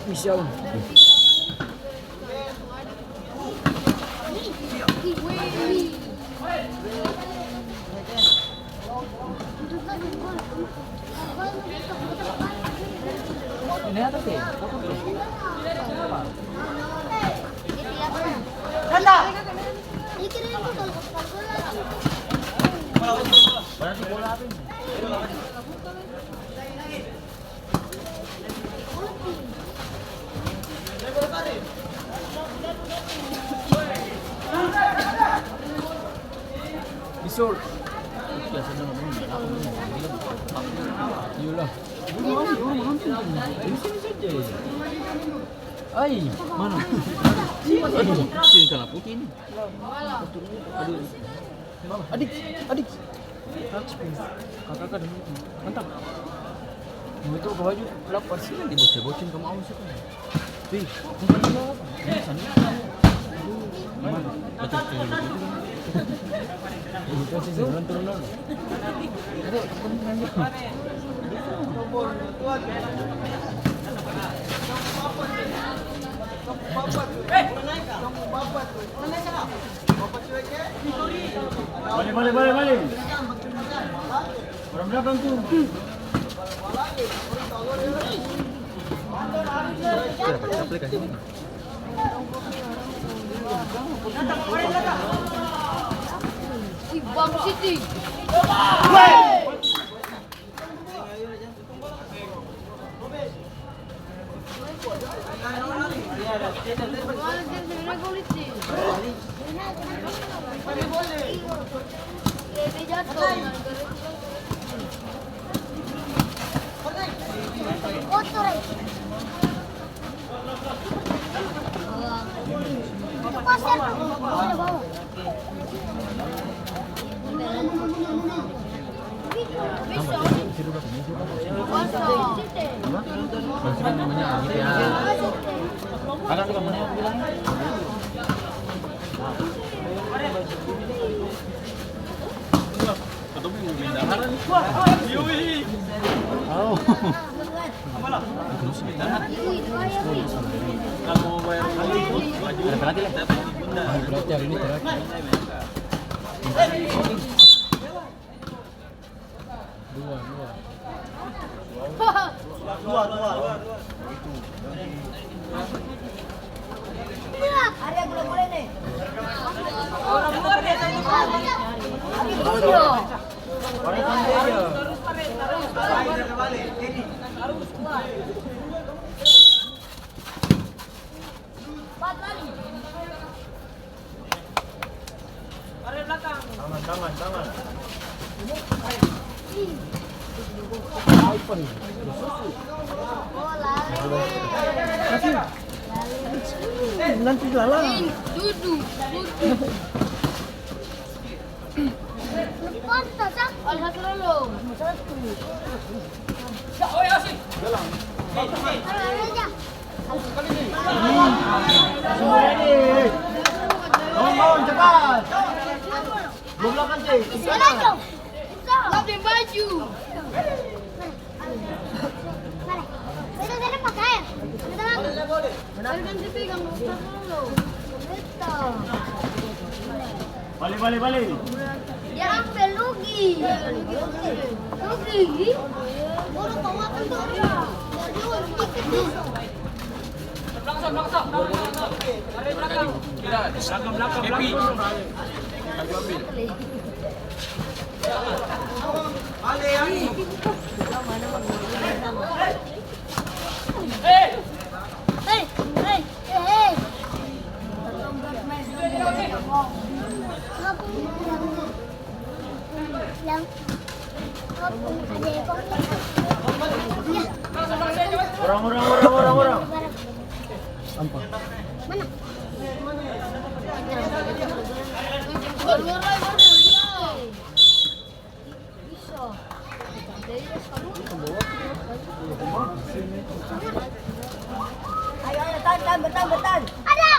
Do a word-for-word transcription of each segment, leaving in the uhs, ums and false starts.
Bisa, Bang. Ini apa sih? Berarti bola apa ini? Bisol. Biasa dia ngomong, iyalah. Di sini saja. Ai, mana? Sini, tanah putih ini. Aduh. Adik, adik. Kakak, kakak, mantap. Mau itu bawa baju lapar sini, dibocor-bocor kamu, awas itu. Wih, ini sana. Mana? Betul, betul, betul. Ini kan sih, turun, turun, turun. Aduh, turun, turun. Bale, bale, bale, bale. Orang belakang tuh. Wih, bagus itu. Tangan, tangan, tangan. Nanti lalang. Dudu, dudu. Bangun, bangun, cepat. Dua belah kante. Lap deng baju. Bale, bale, bale. Dia ambil Lugi. Lugi. Belakang, belakang, belakang. Orang, orang, orang, orang, orang. Mana? Ayo, ayo, tahan, tahan, bertahan, bertahan. Ada.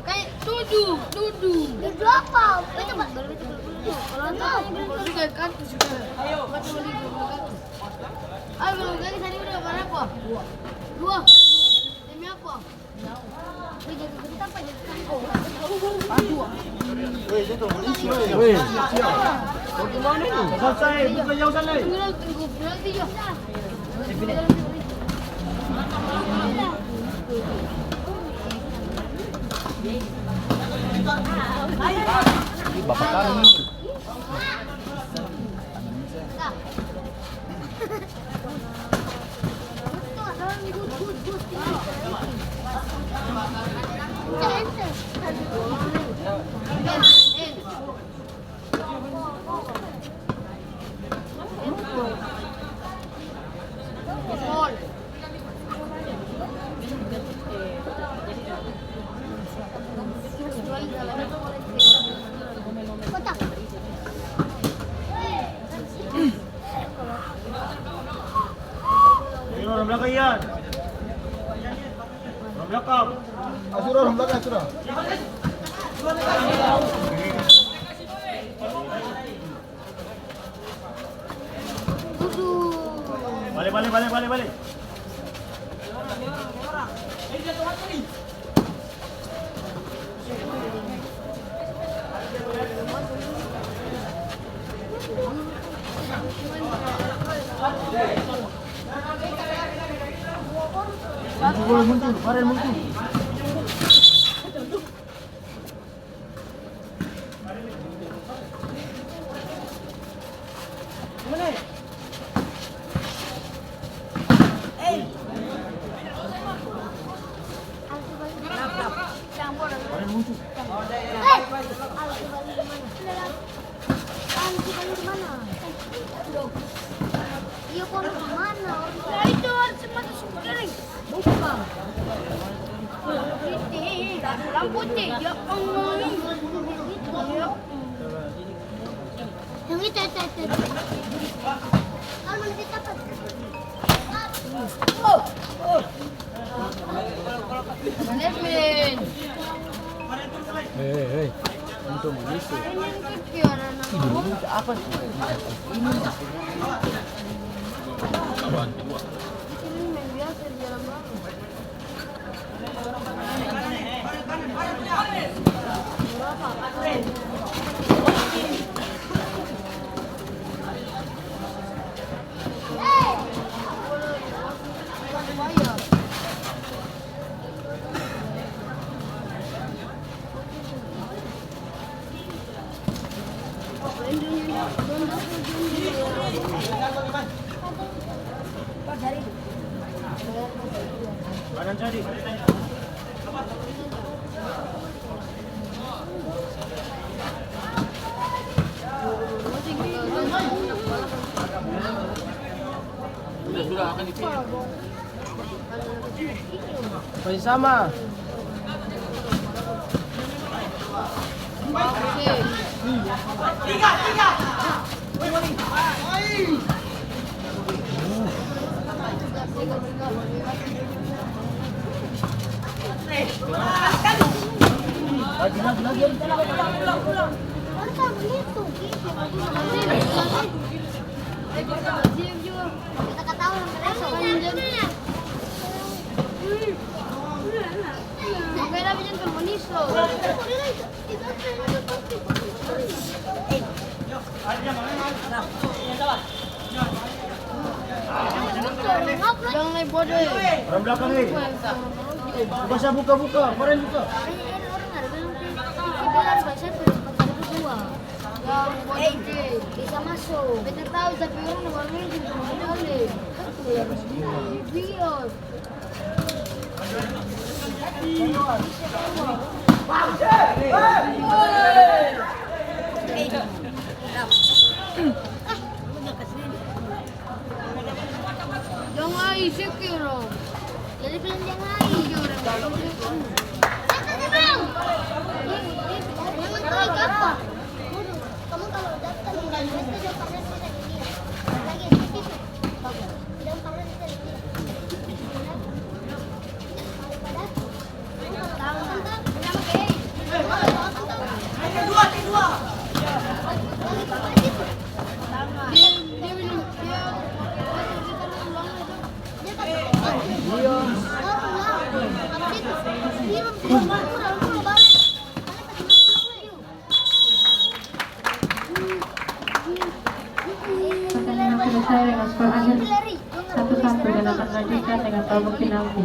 Pakai tujuh, tujuh. Tujuh apa? Itu, Pak. Kalau tahan, kalau sudah kartu sudah. Ayo, kalau tadi udah berapa? Dua. Demi apa? Weh, selesai, buka jauh sana. Bapak taruh ni. Ini orang belakang, Ian. Orang belakang. Ah, sudah, orang belakang, sudah. Bale, bale, bale, bale, bale. Muncul, muncul, Farel muncul. Iya, kong mana? Nah, itu harus masuk kering. Buka. Lampu teh, ya Allah. Yang itu, itu, itu, itu. Kalau mana kita dapat? Oh, oh. Mana, Min? Hei, hei, hei. Untung manis ya. Ini kan kiara nama. Apa sih? Ini maksudnya. Ini main biasa di dalam rumah. Sudah, sudah, akan dipilih. Masih sama. Jang nae bodo e. Orang belakang e. Buka, sa buka, buka. Orang buka. Jang bodo e. Bisa maso. Beta tau, tapi orang luar negeri sama sekali. Biar. Biar. Pertandingan selesai dengan skor akhir satu satu dan akan dilanjutkan dengan babak penalti.